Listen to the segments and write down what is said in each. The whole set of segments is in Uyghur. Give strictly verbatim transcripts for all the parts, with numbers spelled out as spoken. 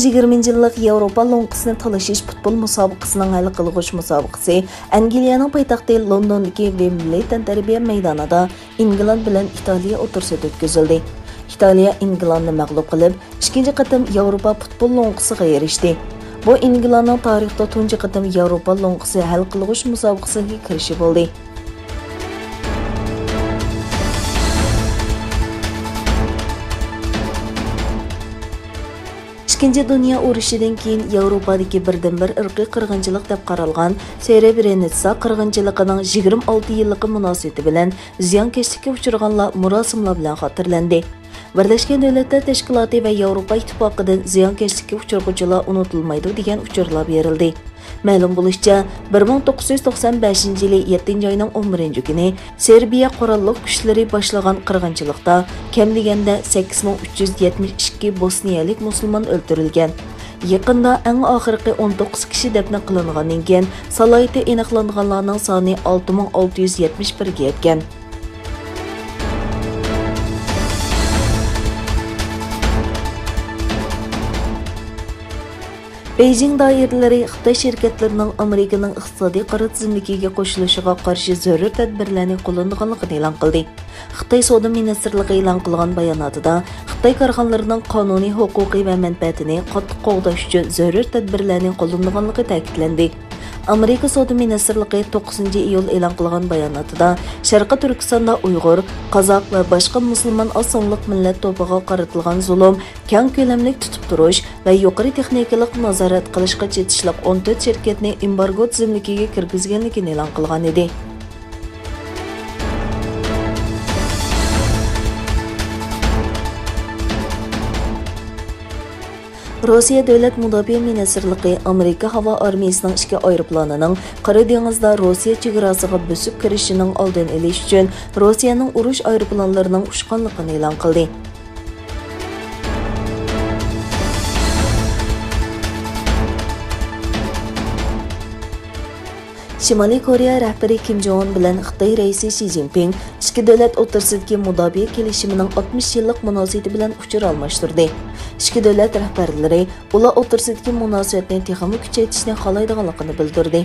يىگىرمىنچى يىللىق ياۋروپا لوڭقىسىنى تالىشىش پۇتبول مۇسابىقىسىنىڭ ھەل قىلغۇچ مۇسابىقىسى ئەنگلىيەنىڭ پايتەختى لوندوندىكى ۋېمبلېي تەنتەربىيە مەيدانىدا ئىنگلاند بىلەن ئىتالىيە ئوتتۇرىسىدا ئۆتكۈزۈلدى. ئىتالىيە ئىنگلاندنى مەغلۇپ قىلىپ، ئىككىنچى قېتىم ياۋروپا پۇتبول لوڭقىسىغا ئېرىشتى. بۇ ئىنگلاندنىڭ تارىختا تۇنجى قېتىم ياۋروپا لوڭقىسى ھەل قىلغۇچ مۇسابىقىسىگە كىرىشى بولدى. ئىككىنچى دۇنيا ئۇرۇشىدىن كېيىن ياۋروپادىكى بىردىنبىر ئىرقىي قىرغىنچىلىق دەپ قارالغان سېرېبرېنىتسا قىرغىنچىلىقىنىڭ يىگىرمە ئالتە يىللىقى مۇناسىۋىتى بىلەن زىيانكەشلىككە ئۇچرىغانلار مۇراسىملار بىلەن خاتىرىلەندى. بىرلەشكەن دۆلەتلەر تەشكىلاتى ۋە ياۋروپا ئىتتىپاقىدىن زىيانكەشلىككە ئۇچرىغۇچىلار ئۇنتۇلمايدۇ دېگەن ئۇچۇرلار بېرىلدى. مەلۇم بولۇشىچە، بىر مىڭ توققۇز يۈز توقسان بەشىنچى يىلى يەتتىنچى ئاينىڭ ئون بىرىنچى كۈنى سېربىيە قوراللىق كۈچلىرى باشلىغان قىرغىنچىلىقتا كەم دېگەندە سەككىز مىڭ ئۈچ يۈز يەتمىش ئىككى بوسنىيەلىك مۇسۇلمان ئۆلتۈرۈلگەن. يېقىندا ئەڭ ئاخىرقى ئون توققۇز كىشى دەپنە قىلىنغاندىن كېيىن، سالاھىيىتى ئېنىقلانغانلارنىڭ سانى ئالتە مىڭ ئالتە يۈز يەتمىش بىرگە يەتكەن. بېيجىڭ دائىرىلىرى خىتاي شىركەتلىرىنىڭ ئامېرىكىنىڭ ئىقتىسادىي قارا تىزىملىكىگە قوشۇلۇشىغا قارشى زۆرۈر تەدبىرلەرنى قوللىنىدىغانلىقىنى ئېلان قىلدى. خىتاي سودا مىنىستىرلىقى ئېلان قىلغان باياناتىدا، خىتاي كارخانىلىرىنىڭ قانۇنىي ھوقۇقى ۋە مەنپەئەتىنى قاتتىق قوغداش ئۈچۈن زۆرۈر تەدبىرلەرنى قوللىنىدىغانلىقى تەكىتلەندى. ئامېرىكا سودا مىنىستىرلىقى توققۇزىنچى ئىيۇل ئېلان قىلغان باياناتىدا، شەرقىي تۈركىستاندا ئۇيغۇر، قازاق ۋە باشقا مۇسۇلمان ئاز سانلىق مىللەت توپىغا قارىتىلغان زۇلۇم، كەڭ كۆلەملىك تۇتۇپ تۇرۇش ۋە يۇقىرى تېخنىكىلىق نازارەت قىلىشقا چېتىشلىق ئون تۆت شىركەتنى ئېمبارگو تىزىملىكىگە كىرگۈزگەنلىكىنى ئېلان قىلغان ئىدى. روسىيە دۆلەت مۇداپىئە مىنىستىرلىقى ئامېرىكا ھاۋا ئارمىيىسىنىڭ ئىككى ئايروپىلانىنىڭ قارا دېڭىزدا روسىيە چېگراسىغا بۆسۈپ كىرىشىنىڭ ئالدىنى ئېلىش ئۈچۈن روسىيەنىڭ ئۇرۇش ئايروپىلانلىرىنىڭ ئۇچقانلىقىنى ئېلان قىلدى. شىمالىي كورېيە رەھبىرى كىم جوڭ ئۇن بىلەن خىتاي رەئىسى شى جىنپىڭ ئىككى دۆلەت ئوتتۇرىسىدىكى مۇداپىئە كېلىشىمىنىڭ ئاتمىش يىللىق مۇناسىۋىتى بىلەن ئۇچۇر ئالماشتۇردى. ئىككى دۆلەت رەھبەرلىرى ئۇلار ئوتتۇرىسىدىكى مۇناسىۋەتنى تېخىمۇ كۈچەيتىشنى خالايدىغانلىقىنى بىلدۈردى.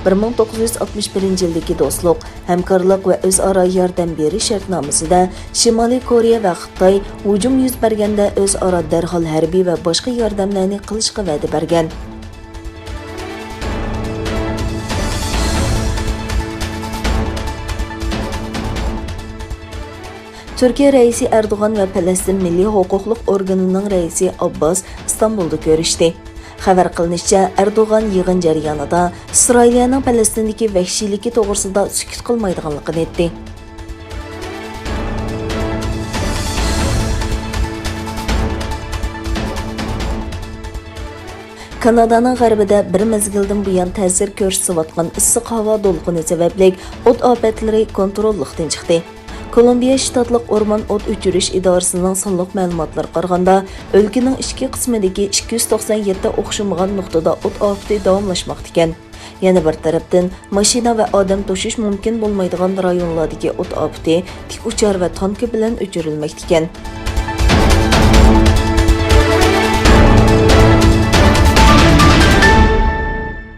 بىر مىڭ توققۇز يۈز ئاتمىش بىرىنچى يىلدىكى دوستلۇق، ھەمكارلىق ۋە ئۆزئارا ياردەم بېرىش شەرتنامىسىدە شىمالىي كورېيە ۋە خىتاي ھۇجۇم يۈز بەرگەندە ئۆزئارا دەرھال ھەربىي ۋە باشقا ياردەملەرنى قىلىشقا ۋەدە بەرگەن. تۈركىيە رەئىسى ئەردوغان ۋە پەلەستىن مىللىي ھوقۇقلۇق ئورگىنىنىڭ رەئىسى ئابباس ئىستانبۇلدا كۆرۈشتى. خەۋەر قىلىنىشىچە، ئەردوغان يىغىن جەريانىدا ئىسرائىلىيەنىڭ پەلەستىندىكى ۋەھشىيلىكى توغرىسىدا سۈكۈت قىلمايدىغانلىقىنى ئېيتتى. كانادانىڭ غەربىدە بىر مەزگىلدىن بۇيان تەسىر كۆرسىتىۋاتقان ئىسسىق ھاۋا دولقۇنى سەۋەبلىك ئوت ئاپەتلىرى كونتروللۇقتىن چىقتى. كولومبىيە شتاتلىق ئورمان ئوت ئۆچۈرۈش ئىدارىسىنىڭ سانلىق مەلۇماتلىرىغا قارىغاندا، ئۆلكىنىڭ ئىچكى قىسمىدىكى ئىككى يۈز توقسان يەتتە ئوخشىمىغان نۇقتىدا ئوت ئاپىتى داۋاملاشماقتا ئىكەن. يەنە بىر تەرەپتىن، ماشىنا ۋە ئادەم توشۇش مۇمكىن بولمايدىغان رايونلاردىكى ئوت ئاپىتى تىك ئۇچار ۋە تانكا بىلەن ئۆچۈرۈلمەكتىكەن.